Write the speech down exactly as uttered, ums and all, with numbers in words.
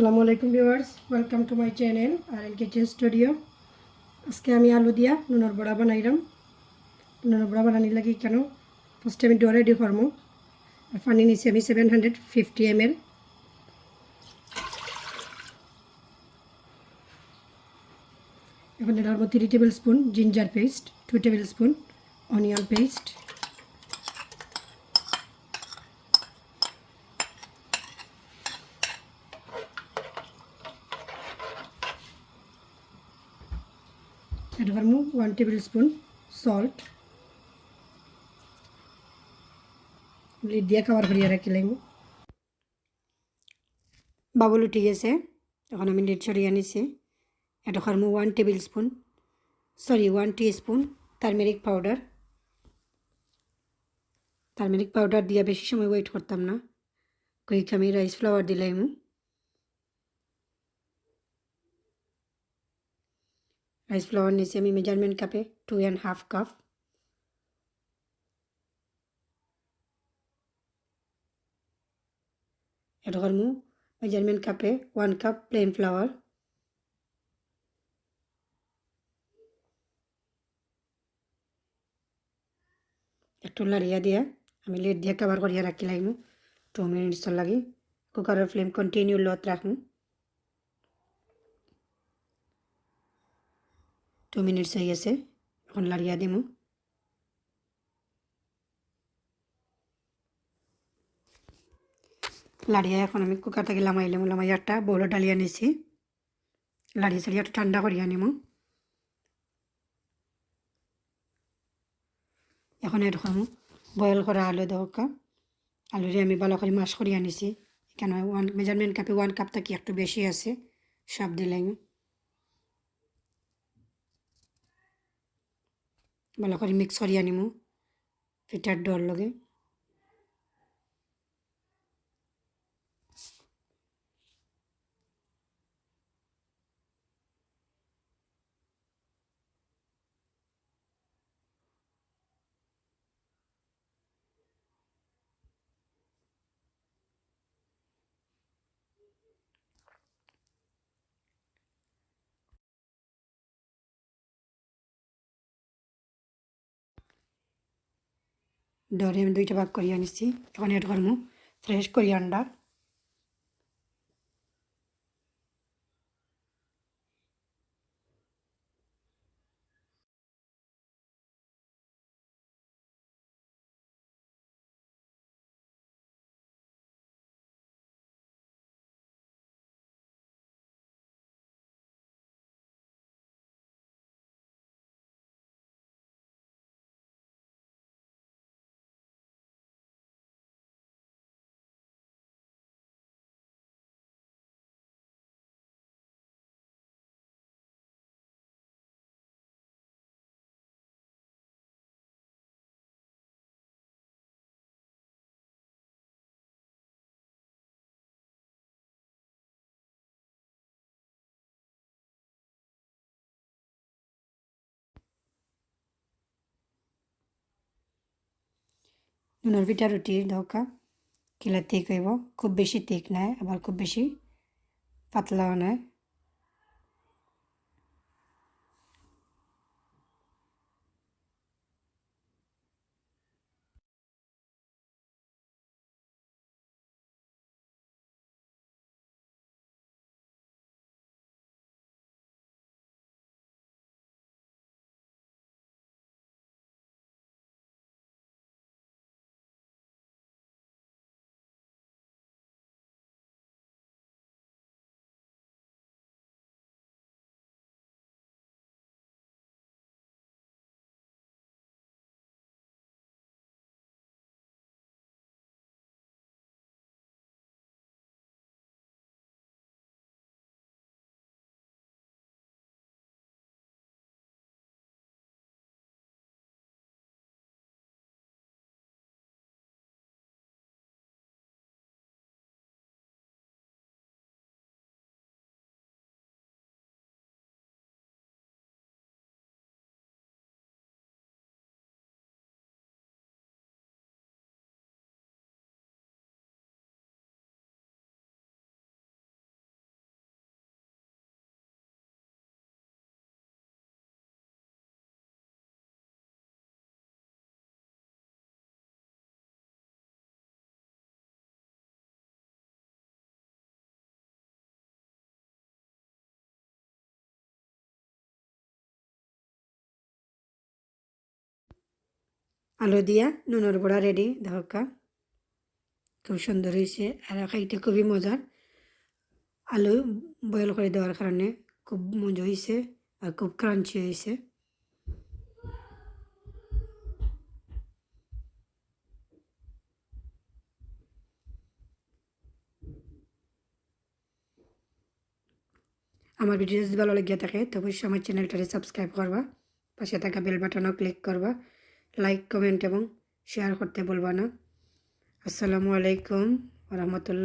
আসসালামু আলাইকুম viewers, welcome to my channel R N Kitchen Studio। আজকে আমি আলু দিয়া নুনর বড়া বানাইরাম। নুনর বড়া বানানির লাগি কেন first আমি dough ready করমু। আর পানি নিছি আমি seven hundred fifty ml। এখন এর মধ্যে three table spoon ginger paste, two table spoon onion paste, add করমু one table spoon salt। Lid দিয়া cover করিয়া রাখি লাগবো। Bubble উঠি গেছে, এখন আমি lid সরিয়া নিছি। Add করমু one table spoon, sorry, one teaspoon turmeric powder। Turmeric powder দিয়া বেশি সময় wait করতাম না, quick আমি rice flour দিলাইমু। Rice flour নিছি আমি measurement cupএ two and half cup। Add করমু measurement cupএ one cup plain flour। একটু লাড়িয়া দিয়া আমি lid দিয়া cover করিয়া রাখি লাগমু two minutesর লাগি। Cookerর flame continue lowত রাখমু। Two minutes হয়ে গেছে, এখন লাড়িয়া দিমু। লাড়িয়া এখন আমি cooker থাকি লামাইলাম, লামাইয়া একটা bowlও ঢালিয়া নিছি। লাড়িয়া চাড়িয়া একটু ঠান্ডা করিয়া নিমু। এখন add করমু boil করা আলু। দেখউক্কা, আলুরে আমি ভালা করি mash করিয়া নিছি। এখানে one measurement cupএ one cup থাকি একটু বেশি আছে, সব দিলাইমু। ভালা করি mix করিয়া নিমু পিঠার doughর লগে। Doughরে আমি দুইটা ভাগ করিয়া নিছি। এখন add করমু fresh coriander। নুনর পিঠা রুটি দেখউক্কা কিলা thick অইবো, খুব বেশি thick নায়, আবার খুব বেশি পাতলাও নায়। আলু দিয়া নুনর বড়া রেডি, দেখউক্কা। খুব সুন্দর অইছে, আর খাইতে খুবই মজার। আলু বয়েল করি দেওয়ার কারণে খুব মজা অইছে আর খুব ক্রাঞ্চি অইছে। আমার ভিডিও যদি ভালা লাগিয়া থাকে, তো অবশ্যই আমার চ্যানেলটারে সাবস্ক্রাইব করবা, পাশে থাকা বেল বাটনও ক্লিক করবা, লাইক, কমেন্ট এবং শেয়ার করতে ভুলবা না। আসসালামু আলাইকুম ওয়া রাহমাতুল্লাহ।